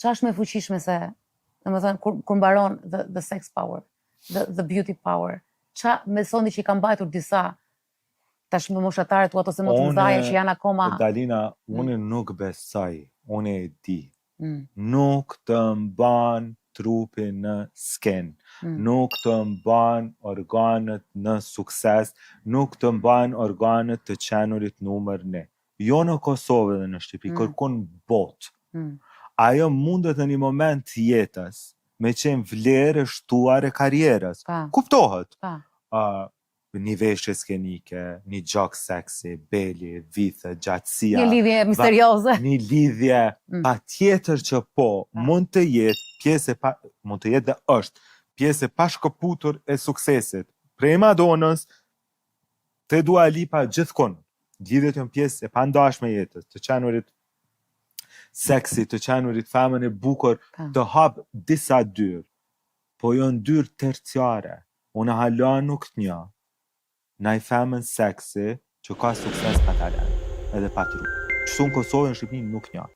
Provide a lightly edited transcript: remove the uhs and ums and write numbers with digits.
Qa është më e fuqishme se, domethënë, kur mbaron the sex power, the beauty power, qa mesoni që i ka mbajtur disa tashmë moshatare tu ato se më të mëdhaja që janë akoma? Dalina, unë nuk besoj, unë e di. Nuk të mban trupi në sken, nuk të mban organet në sukses, nuk të mban organet të qenurit numër 1. Jo në Kosovë dhe në Shqipëri, kërkun botë. Ajo mundet në një moment të jetës me qenë vlerë e shtuar e karrierës. Kuptohet. Një veshje skenike, një gjok seksi, beli, vithe, gjatësia. Një lidhje misterioze. Një lidhje, pa tjetër që po, mund të jetë pjesë e pa, mund të jetë dhe është pjesë e pashkëputur e suksesit. Prej Madonës te Dua Lipa gjithkund. Lidhjet janë pjesë e pandashme e jetës, të qenurit seksi, të qenurit femën e bukur, të hap disa dyrë, po janë dyrë terciare. Unë hala nuk të njoh naj femën seksi që ka sukses pa talent, edhe pa trup. Qëtu në Kosovë, në Shqipëri nuk njoh.